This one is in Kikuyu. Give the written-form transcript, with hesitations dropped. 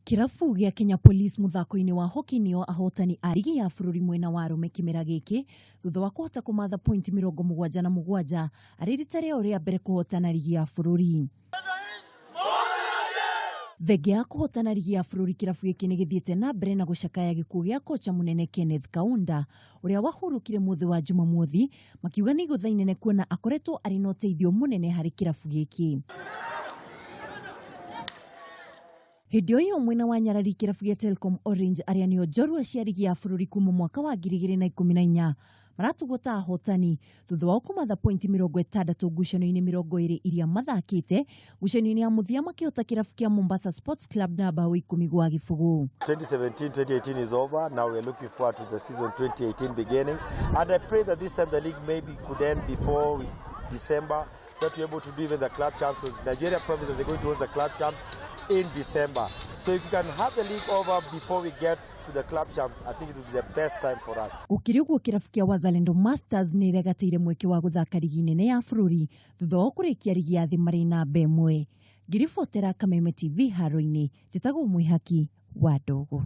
Kĩrabu gĩa Kenya Police mũthako-inĩ wa hockey nĩo ahotani a rigi ya bũrũri mwena wa arũme kĩmera gĩkĩ thutha wa kũhota kũmatha pointi 77 arĩ rita rĩao rĩa mbere kũhotana rigi ya bũrũri. Thengia ya kũhotana rigi ya bũrũri, kĩrabu gĩkĩ nĩ gĩthiĩte na mbere na gũcakaya gĩkuũ gĩa kocha mũnene Kenneth Kaunda ũrĩa wahurũkire mũthĩ wa Jumamothi, makiuga nĩ igũtha inene kuona akoretwo arĩ na ũteithio mũnene harĩ kĩrabu gĩkĩ. Hĩndĩ o ĩyo mwena wa Nyarari, kĩrabu gĩa Telcom Orange arĩa nĩo njorua cia rigi ya bũrũri kuma mwaka wa 2014 maratugwo ta ahotani thutha wao kũmatha pointi 60 ngucanio-inĩ 20 iria mathakĩte. Ngucanio-inĩ ya mũthia makĩhota kĩrabu kĩa Mombasa Sports Club na bao 10-0. 2017-2018 is over. Now we're looking forward to the season 2018 beginning. And I pray that this time the league maybe could end before December, so that we're able to do even the club champs, because Nigeria promised that they're going to host the club champs in December. So if you can have the league over before we get to the club champs, I think it will be the best time for us. Gũkĩrĩ ũguo, kĩrabu kĩa Wazalendo Masters nĩ ĩregatĩire mweke wa gũthaka rigi nene ya bũrũri thutha wa kũrĩkia rigi ya thĩ marĩ namba 1. Ngĩribotera Kameme TV haro-inĩ, njĩtagwo Mwĩhaki wa Ndogo.